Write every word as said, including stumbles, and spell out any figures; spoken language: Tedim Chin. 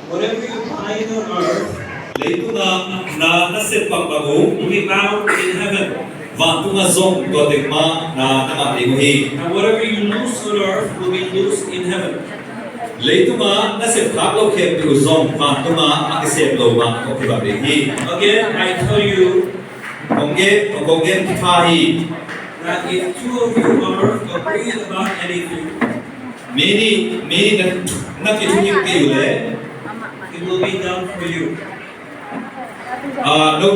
Whatever you bind on earth, leitungah na na sep bangmah uh, will be bound in heaven. Vantungah zong tua teng mah na na ngah ding uh hi. And whatever you loose on earth will be loosed in heaven. Leitungah na sepkhak loh khempeuh uh zong vantungah a kisep lo mah tawh kibang ding hi. Again, I tell you, kong gen, kong gen kipha hi. That if two of you on earth agree about anything, mi nih, mi nih na, na kithungik kei uh leh, it will be done for you. Ah, no,